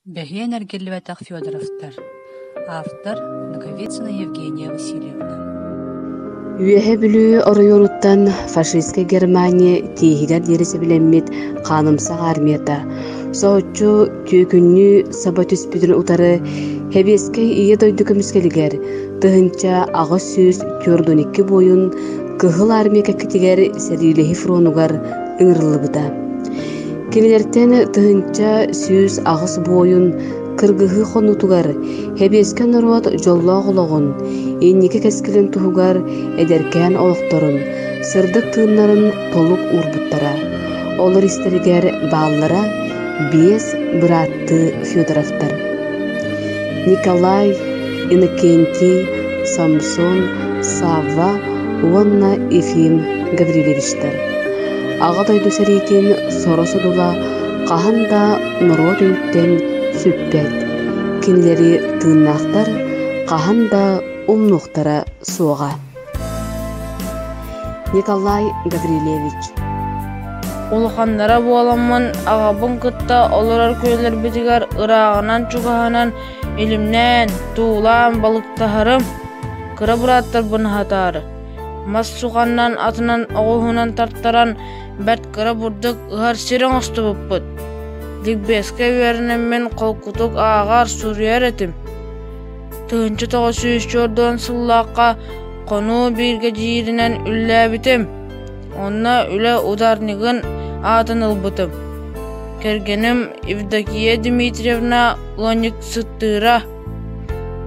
Бэһиэн эргиллибэтэх Федоровтар. Автор Ноговицына Евгения Васильевна. Үөһээ Бүлүү оройуонуттан фашистскай Германия тииһигэр диэри сэбилэммит хаанымсах армията соһуччу түөкүннүү саба түспүтүн утары Сэбиэскэй Ийэ дойду көмүскэлигэр 1842 буойун Кыһыл Армия кэккэтигэр сэриилэһии фронугар ыҥырыллыбыта. Кинилэртэн 1108 буойун кыргыһыы хонуутугар Сэбиэскэй норуот дьоллоох олоҕун, инники кэскилин туһугар эдэркээн олохторун, сырдык тыыннарын толук уурбуттара. Олор истэригэр бааллара биэс бырааттыы Федоровтар. Николай, Иннокентий, Самсон, Савва уонна Ефим Гаврильевичтар. Аҕа дойду сэриитин соро содула хаһан да норуот өйүттэн сүппэт, кинилэри тыыннаахтар хаһан да умнуохтара суоҕа. Николай Гаврильевич Улаханнара буоламмын аҕабын кытта олорор күөллэрбитигэр ырааҕынан-чугаһынан илимнээн, туулаан балыктаһарым, кыра бырааттарбын аһатаары, мас суханнан атынан оҕуһунан тартаран бэрт кыра бурдук ыһар сир оҥостубуппут. Ликбезкэ үөрэнэммин холкутук ааҕар, суруйар этим. 1904 сыллаахха хонуу биригэдьииринэн үлэлээбитим. Онно үлэ ударнигын аатын ылбытым. Кэргэним Евдокия Дмитриевна ыанньыксыттыыра.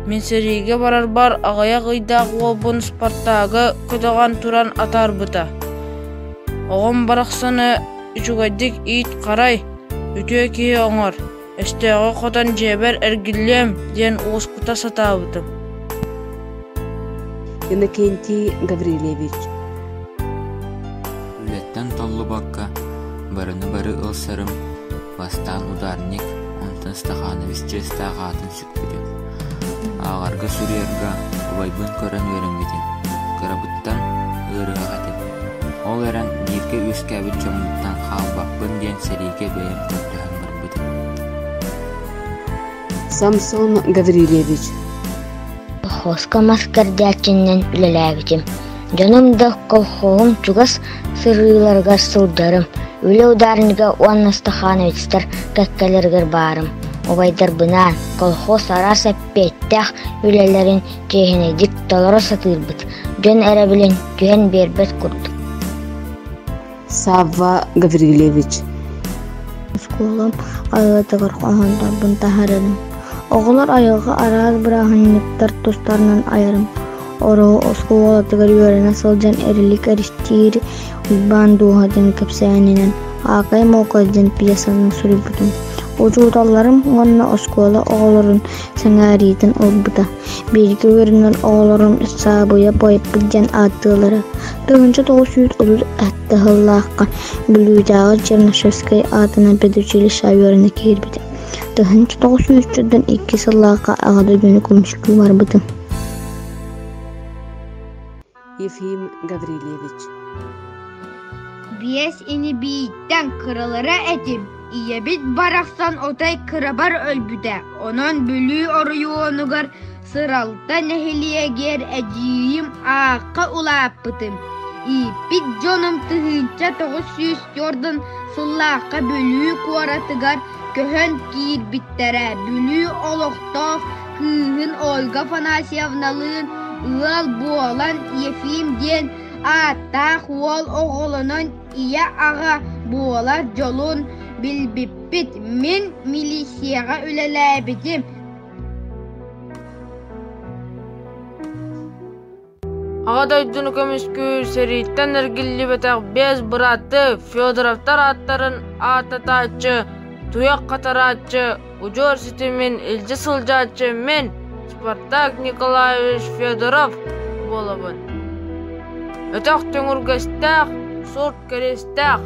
Мин сэриигэ барарбар аҕыйах ыйдаах уолбун Спартагы көтөҕөн туран атаарбыта. Оҕом барахсаны үчүгэйдик иит-харай, үтүө киһи оҥор, өстөөҕү хотон дьиэбэр эргиллиэм диэн уоскута сатаабытым. Иннокентий Гаврильевич Үлэттэн толлубакка, барыны бары ылсарым, бастаан ударник, онтон Стаханович чыыстаах аатын сүкпүтүм. Ааҕарга-суруйарга убайбын көрөн үөрэммитим, кырабыттан ыарыһах этим. Ол эрэн бииргэ үөскээбит дьоммуттан хаалбаппын диэн сэриигэ бэйэм көрдөһөн барбытым. Самсон Гаврильевич Колхозка мас кэрдээччинэн үлэлээбитим. Дьонум да колхоһум чугас сырыыларыгар сылдьарым, үлэ ударнига уонна стахановецтар кэккэлэригэр баарым. Убайдарбынаан колхоз араас эппиэттээх үлэлэрин чиэһинэйдик толоро сатыырбыт, дьон эрэбилин түһэн биэрбэт курдук. Савва Гаврильевич Оскуолам хаһыатыгар хоһооннорбун таһаарарым. Оҕолор айылҕа араас бырааһынньыктар тустарынан айарым. Ороһу оскуолатыгар үөрэнэ сылдьан Эрилик Эристиир Уйбаан дууһатын кэпсээнинэн «Аакай Моокой» диэн пьесаны суруйбутум. Учууталларым уонна оскуола оҕолорун сэҥээриитин ылбыта. Бииргэ үөрэнэр оҕолорум Саабыйа поэппыт диэн ааттыыллара. 1937 сыллаахха Бүлүүтээҕи Чернышевскай аатынан педучилищеҕа үөрэнэ киирбитим. 1902 сыллаахха Аҕа дойдуну көмүскүү барбытым. Ефим Гаврильевич Биэс ини-бииттэн кыралара этим, ийэбит барахсан отой кырабар өлбүтэ, онон Бүлүү оройуонугар Сыралта нэһилиэгэр эдьиийим аахха улааппытым. Ииппит дьонум 1994 сыллаахха Бүлүү куоратыгар көһөн киирбиттэрэ. Бүлүү олохтоох кыыһын Ольга Афанасьевналыын ыал буолан Ефим диэн ааттаах уол оҕолонон ийэ-аҕа буолар дьолун билбиппит. Мин милицияҕа үлэлээбитим. Аҕа дойдуну көмүскүүр сэрииттэн эргиллибэтэх биэс бырааттыы Федоровтар ааттарын ааттатааччы, туйах хатарааччы, удьуор ситимин илдьэ сылдьааччы мин, Спартак Николаевич Федоров буолабын. Өтөх төҥүргэстээх, сурт кэриэстээх.